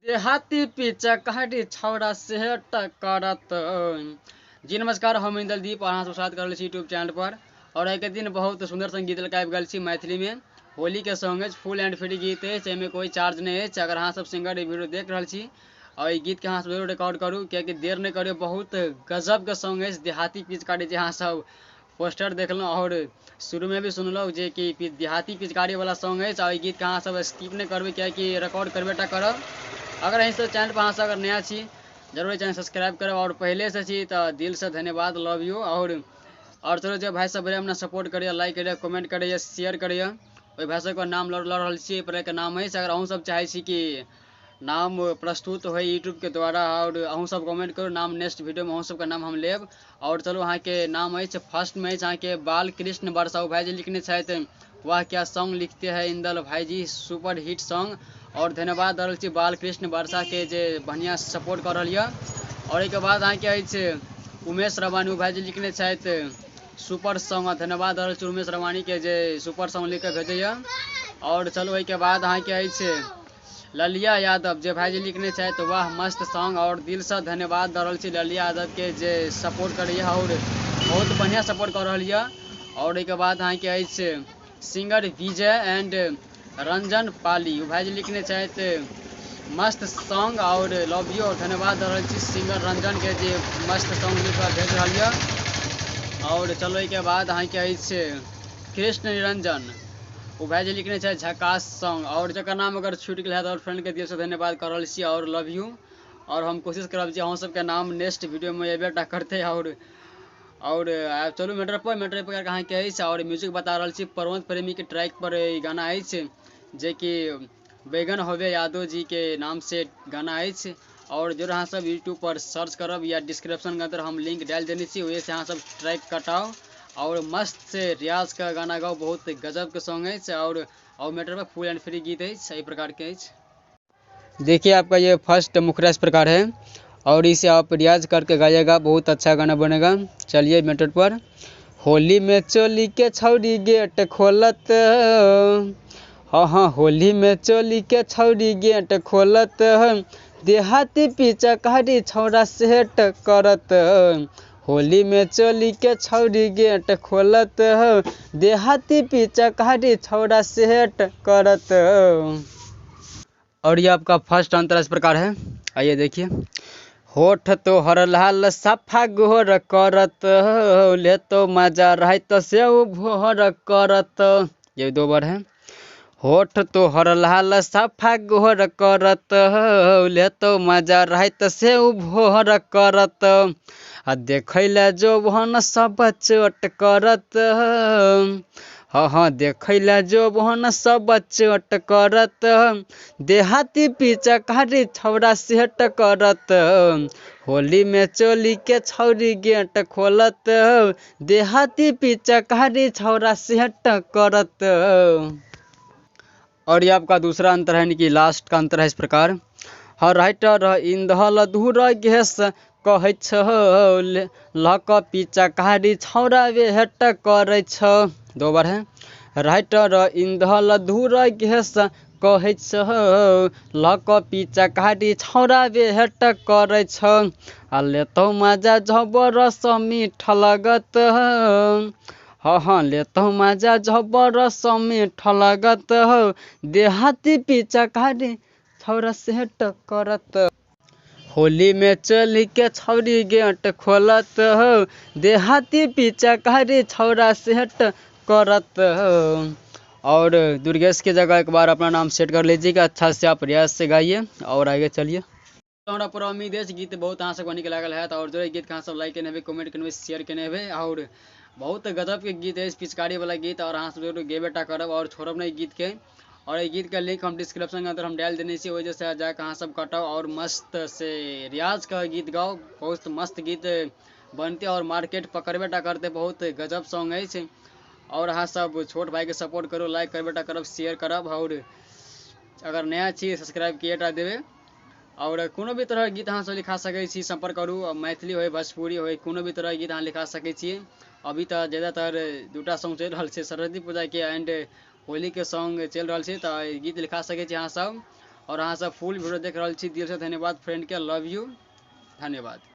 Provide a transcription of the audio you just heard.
देहाती पिचकारी छौड़ा सेट करत। जी नमस्कार, हम इंदलदीप और अहाँ सब स्वागत कर रहल छी यूट्यूब चैनल पर। और एक दिन बहुत सुंदर संगीत लऽ आबि गेल छी मैथिली में। होली के सॉन्ग अछि, फुल एंड फ्री गीत अछि, एहिमे कोई चार्ज नहीं अछि। अगर अहाँ सब सिंगर वीडियो देख रहल छी और ई गीत के अहाँ सब जरूर रिकॉर्ड करू, कियाकि देर नहीं करियौ, बहुत गजब के सॉन्ग अछि। देहाती पिचकारी जे अहाँ सब पोस्टर देखलहुँ और शुरू में भी सुनलहुँ जे कि देहाती पिचकारी वाला सॉन्ग अछि। और ई गीत के अहाँ सब स्किप नहीं करबै, कियाकि रिकॉर्ड करबे टा करब। अगर एहि सब चैनल पर अहाँ सब अगर नया छी, जरूर चैनल सब्सक्राइब करब, और पहले से छी तो दिल से धन्यवाद, लव यू। और चलो जे भाई सब अपना सपोर्ट करिए, लाइक करिए, कमेंट करिए, शेयर करिए, ओहि भाई सबके नाम लऽ रहल छी, एहि के नाम अछि। अगर अहूँ सब चाहै छी कि नाम प्रस्तुत हो यूट्यूब के द्वारा, और अहूँ सब कमेंट करू नाम, नेक्स्ट वीडियो में अहूँ सबके नाम हम लेब। और चलू अहाँके नाम अछि, फर्स्ट में अछि अहाँके बाल कृष्ण वर्षा, ओ भाईजी लिखने छथि, वाह क्या सॉन्ग लिखते हैं इंदल भाईजी, सुपर हिट सॉन्ग। और धन्यवाद दऽ रहल छी बाल कृष्ण वर्षा के जे बढ़िआँ सपोर्ट कऽ रहल यऽ। और एहिके बाद अहाँके अछि उमेश रवानी, ओ भाईजी लिखने छथि सुपर सॉन्ग, धन्यवाद दऽ रहल छी उमेश रवानी के जे सुपर सॉन्ग लिख कऽ भेजैए। और चलू एहिके बाद अहाँके अछि ललिया यादव, जे भाईजी लिखने छथि वाह मस्त सॉन्ग, और दिलसँ धन्यवाद दऽ रहल छी ललिया यादव के जे सपोर्ट करैए और बहुत बढ़िआँ सपोर्ट कऽ रहल यऽ। और एहिके बाद अहाँके अछि सिंगर विजय एंड रंजन पाली, ओ भाईजी लिखने छथि मस्त सॉन्ग और लव यू, और धन्यवाद दऽ रहल छी सिंगर रंजन के जे मस्त सॉन्ग लिख कऽ भेज रहल यऽ। और चलो एहिके बाद अहाँके अछि कृष्ण निरंजन, ओ भाईजी लिखने छथि झकास सॉन्ग, और जकर नाम अगर छूटि गेल हैत और फ्रेंड के दिल से धन्यवाद कर रहल छी और लव यू। और हम कोशिश करब जे अहूँ सबके नाम नेक्स्ट वीडियो में अयबे टा करतै। और चलू मैटर पर, मैटर पर अहाँके अछि और म्यूजिक बता रहल छी परवंत प्रेमी के ट्रैक पर ई गाना अछि, जेकि बैगन होवे यादव जी के नाम से गाना अछि। और जरूर अहाँ सब यूट्यूब पर सर्च करब या डिस्क्रिप्शन के अंदर हम लिंक डालि देने छी, ओहिसँ अहाँ सब ट्रैक कटाउ और मस्त से रियाज का गाना गाओ, बहुत गजब के सॉन्ग अछि। और matter per full and free गीत अछि, एहि प्रकार के अछि। देखिए आपका ये फर्स्ट मुखड़ा इस प्रकार है और इसे आप रियाज करके गाइएगा, बहुत अच्छा गाना बनेगा। चलिए मैटर पर। होली में चोली के छौड़ी गेट खोलत, हाँ हाँ होली में चोली के छौड़ी गेट खोलत, देहाती पिचकारी छौड़ा सेट करत। होली में चोली के छौड़ी गेट खोलत, देहाती पिचकारी छौड़ा सेट करत। और ये आपका फर्स्ट अंतर इस प्रकार है, आइए देखिए। होठ तोहर लाल सफा गोर करत, ले तो मजा रहत से भोर करत। ये दो बार है। होठ तोहर लाल सफा गोर करत, ले तो मजा रहत से भोर करत, आ देखै लए जोबन सब चोट करत। हाँ हाँ देखै लए जोबन सब चोट करत, देहाती पिचकारी छौड़ा सेट करत। होली में चोली के छौड़ी गेट खोलत, देहाती पिचकारी छौड़ा सेट करत। और ये आपका दूसरा अंतर है, यानी कि लास्ट का अंतर है इस प्रकार। हर राइटर इंधल धूर घेस कहै छौ, लऽ कऽ पिचकारी छौड़ा वेहट करै छौ। दो बार है। राइटर इंधल धूर घेस कहै छौ, लऽ कऽ पिचकारी छौड़ा वेहट करै छौ, आ लेतौ मजा जबरसँ मीठ लगत। हाँ हाँ लेतौ मजा जबरसँ मीठ लगत, देहाती पिचकारी छौड़ा सेट करत। होली में चोली के छौड़ी गेट खोलत, देहाती पिचकारी छौड़ा सेट करत। और दुर्गेश के जगह एक बार अपना नाम सेट कर लीजिएगा, अच्छा से आप रियाज से गाइए और आगे चलिए। हमरा पूरा उम्मीद अछि गीत बहुत अहाँ सबके नीक लागल हैत। और जो गीत के अहाँ सब लाइक केने हेबै, कमेंट केने हेबै, शेयर केने हेबै, और बहुत गजब के गीत अछि पिचकारी वाला गीत, और अहाँ सब जरूर गेबे टा करब और छोड़ब नहीं गीत के। और एहि गीत के लिंक हम डिस्क्रिप्शन के अंदर हम डालि देने छी, ओहि से जाके अहाँ सब कटाउ और मस्त से रियाज के गीत गाउ, बहुत मस्त गीत बनते और मार्केट पकड़बे टा करते, बहुत गजब सॉन्ग अछि। और अहाँ सब छोट भाई के सपोर्ट करू, लाइक करबे टा करब, शेयर करब, और अगर नया छी सब्सक्राइब किए टा देबै। और कोनो भी तरह गीत अहाँ सब लिखा सकै छी, संपर्क करू, मैथिली होय भोजपुरी होय कोनो भी तरह गीत अहाँ लिखा सकै छी। अभी तऽ ज़्यादातर दूटा सॉन्ग चलि रहल छै, सरस्वती पूजा के एंड होली के सॉन्ग चलि रहल छै, तऽ गीत लिखा सकै छी अहाँ सब। और अहाँ सब फुल वीडियो देख रहल छी, दिल से धन्यवाद फ्रेंड के, लव you, धन्यवाद।